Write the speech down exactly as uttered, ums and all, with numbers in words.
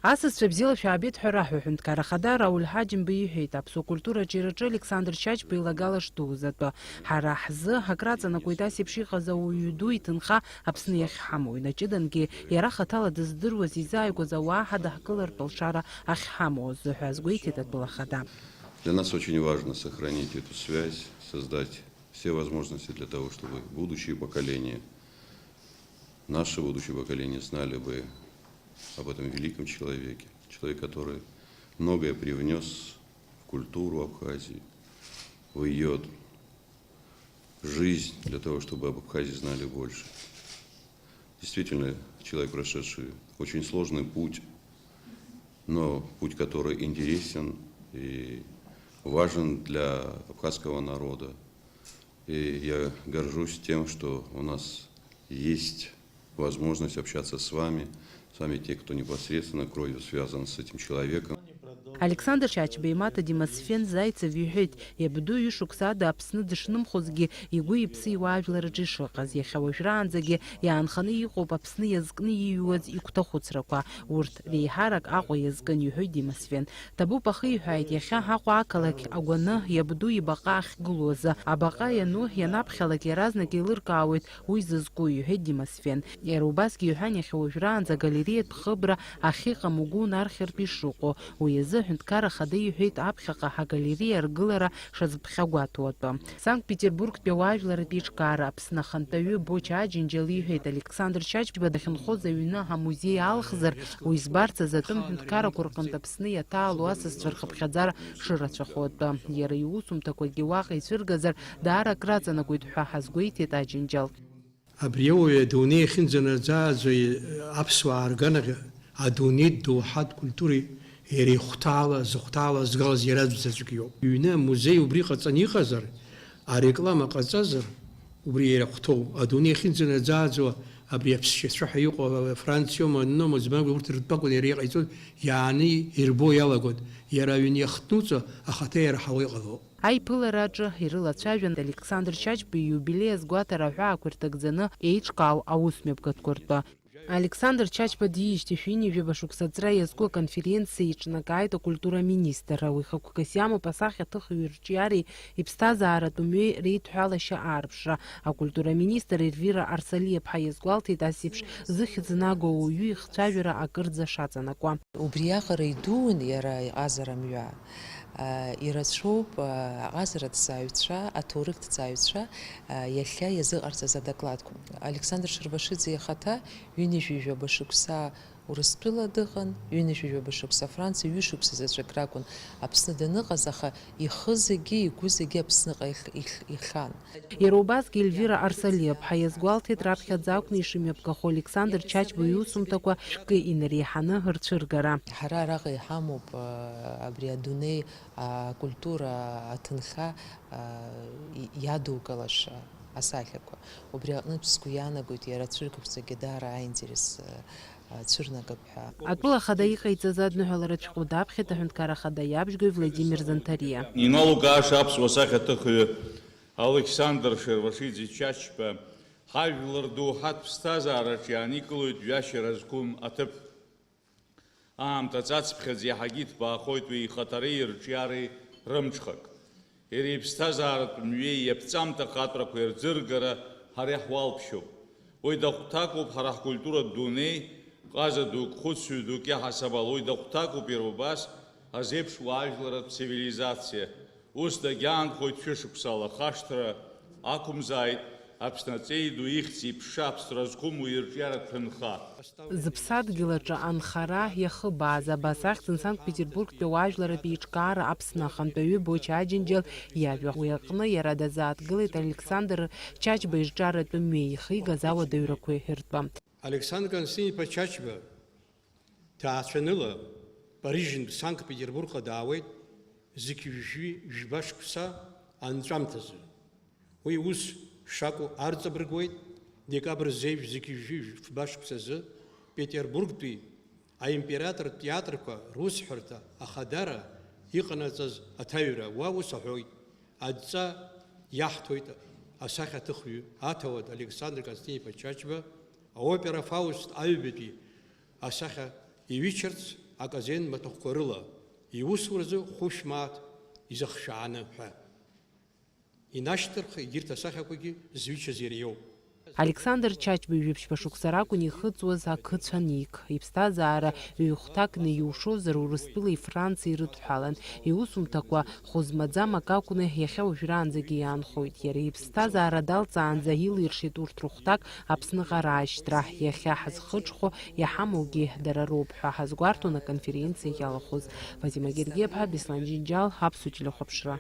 Асасцәа бзиала шәаабеит ҳәа раҳәа, аҳәынҭқар ахада Рауль Ҳаџьымба иҳәеит, аԥсуа культура аҿиараҿы Александр Чачба илагала шдуз атәы. Ҳара ҳзы акраҵанакуеит ас еиԥш иҟаз ауаҩы ду иҭынха Аԥсны иахьҳамоу, инаҷыдангьы иара хаҭала дыздыруаз изааигәаз ауаа ҳадаҳкылартә алшара ахьҳамоу азы ҳәа азгәеиҭеит атәыла ахада. Для нас очень важно сохранить эту связь, создать все возможности для того, чтобы будущие поколения, наше будущее поколение знали бы об этом великом человеке. Человек, который многое привнёс в культуру Абхазии, в её жизнь, для того, чтобы об Абхазии знали больше. Действительно, человек, прошедший очень сложный путь, но путь, который интересен и важен для абхазского народа. И я горжусь тем, что у нас есть возможность общаться с вами, с вами, те, кто непосредственно кровью связан с этим человеком. Александр Чачба имаҭа Демосфен Зайцев иҳәеит, иабду ҩышықәса ада Аԥсны дышнымхозгьы, игәы-иԥсы иуаажәлараҿы ишыҟаз, иахьа уажәраанӡагьы иаанханы иҟоуп Аԥсны иазкны ииҩуаз игәҭахәыцрақәа. Урҭ реиҳарак Аҟәа иазкын, иҳәоит Демосфен. Ҭабуп ахиҳәааит, иахьа Аҟәа ақалақь агәаны иабду ибаҟа ахьгылоу азы. Абаҟа иану ианаԥхьалак иаразнак еилыркаауеит уи зызку, иҳәеит Демосфен. Иара убасгьы иҳәан, иахьа уажәраанӡа агалереиатә хыбра ахьыҟам угәы унархьыртә ишыҟоу. Уи азы аҳәынҭқар ахада иҳәеит аԥхьаҟа ҳагалереиа аргылара шазԥхьагәаҭоу атәы. Санкт-Петербургтәи ауаажәларратә еиҿкаара Аԥсны ахантәаҩы Боча Аџьынџьал иҳәеит, Александр Чачба дахьынхоз аҩны амузеи алхзар, уи збарц азы атәым ҳәынҭқаррақәа рҟынтә Аԥсны иаҭаало асасцәа рхыԥхьаӡара шырацәахо атәы. Иара иусумҭақәагьы уаҟа ицәыргазар, даара акраҵанакуеит ҳәа ҳазгәеиҭеит Аџьынџьал. Абри ауаҩы адунеи ахьынӡанаӡааӡо аԥсуаа рганахь адунеитә доуҳатә культуреи иара ихәҭаала, зыхәҭаала згалаз иараӡә заҵәык иоуп. Иҩны амузеи убри ҟаҵаны иҟазар, ареклама ҟаҵазар, убри иара ахәҭоу, адунеи ахьынӡанаӡааӡо абри аԥсшьацәа ҳәа иҟоу Франциома, Аннома, Змагәа урҭ ртәы акәын иара иҟаиҵоз, иааны ирбо иалагон, иара аҩн иахҭнуҵо ахаҭа иарҳауа иҟало. Аиԥылараҿы ирылацәажәан Александр Чачба ииубилеи азгәаҭара аҳәаақәа ирҭагӡаны еиҿкаау аусмҩаԥгатәқәа ртәы. Александр Чачба диижьҭеи шәи ҩынҩажәаба шықәса аҵра иазку аконференциа иҿнакааит акультура аминистр. Уи хықәкыс иамоуп асахьаҭыхҩы ирҿиареи иԥсҭазааратә мҩеи реидҳәалашьа аарԥшра. Акультура аминистр Ервира Арсалиаԥҳа иазгәалҭеит ас еиԥш зыхьӡ наго ауаҩы ихцәажәара акырӡа шаҵанакуа. Убриаҟара идуун иара иҟазара мҩа. Ирацәоуп аҟазараҭҵааҩцәа, аҭоурыхҭҵааҩцәа иахьа иазыҟарҵаз адокладқәа. Александр Шервашиӡе ихаҭа ҩынҩажәи жәаба шықәса Урыстәыла дыҟан, ҩынҩажәи жәаба шықәса Франциа, ҩышықәса заҵәык ракәын Аԥсны даныҟаз, аха ихы зегьы, игәы зегьы Аԥсныҟа ихь-, ихь-, ихьан. Иара убасгьы Ельвира Арсалиаԥҳа иазгәалҭеит, раԥхьаӡа акәны ишымҩаԥгахо Александр Чачба иусумҭақәа шәкы инареиҳаны рцәыргара. Ҳара араҟа иҳамоуп, а, абри адунеи акультура аҭынха, а, и-, иадукылаша асахьақәа. Убри аҟнытә сгәы иаанагоит, иара ацәыргақәҵагьы даара аинтерес, а, цәырнагап ҳәа. Атәыла ахада иҟаиҵаз адныҳәаларатә шәҟәы даԥхьеит аҳәынҭқар ахада иабжьгаҩ Владимир Занҭариа. Иналукааша аԥсуа сахьаҭыхҩы Алықьсандр Шервашиӡе Чачба ҳажәлар доуҳатә ԥсҭазаараҿ иааникылоит ҩашьара зқәым аҭыԥ. Аамҭа ҵацԥхьаӡа иаҳагьы иҭбаахоит уи ихаҭареи ирҿиареи рымҽхак. Иара иԥсҭазааратә мҩеи иаԥҵамҭа ахаҵәрақәеи рӡыргара ҳара иаҳуалԥшьоуп. Уи дахәҭакуп ҳара ҳкультуратә дунеи, ҟаза дук, хәыцҩы дук иаҳасабала, уи дахәҭакуп иара убас азеиԥш уаажәларатә цивилизациа. Ус дагьаанхоит шәышықәсала, хашҭра ақәымзааит, Аԥсны аҵеи ду ихьӡ-иԥша аԥсра зқәым уи ирҿиаратә ҭынха. Зыԥсадгьыл аҿы анхара иахыбааз абас ахьӡын Санкт-Петербургтәи ауаажәларратә еиҿкаара Аԥсны ахантәаҩы Боча Аџьынџьал иажәа. Уи аҟны иара дазааҭгылеит Александр Чачба ирҿиаратәы мҩеи ихигаз ауадаҩрақәеи ртәы. Александр Константин-иԥа Чачба ҭаацәаныла Парижынтә Санкт-Петербургҟа даауеит зқьи жәшәи жәба шықәса анҵәамҭазы. Уи ус шакәу арҵабыргуеит, декабр зеижә зқьи жәшәи фба шықәсазы Петербургтәи аимператортә театрқәа русҳәарҭа ахадара иҟанаҵаз аҭаҩра. Уа ус аҳәоит, адҵа иаҳҭоит асахьаҭыхҩы, аҭауад Александр Константин-иԥа Чачба, аопера Фауст аҩбатәи асахьа иҩычарц Аказен маҭәахәқәа рыла иусуразы хәышә мааҭ изыхшәааны ҳәа. Инашьҭырх егьырҭ асахьақәагьы зҩычаз иара иоуп. Александр Чачба ҩажәи ԥшьба шықәса ракәын ихыҵуаз ақыцә аник. Иԥсҭазаара ҩ-хәҭакны иушозар, Урыстәылеи Франциеи ирыдҳәалан. Иусумҭақәа хәы змаӡам акы акәны иахьа уажәраанӡагьы иаанхоит. Иара иԥсҭазаара далҵаанӡа илиршеит урҭ рыхәҭак Аԥсныҟа раашьҭра. Иахьа ҳазхыҽхәо иҳамоугьы дара роуп ҳәа ҳазгәарҭон аконференциа иалахәыз. Фатима Гергиаԥҳа, Беслан Џьынџьал, Аԥсуа телехәаԥшра.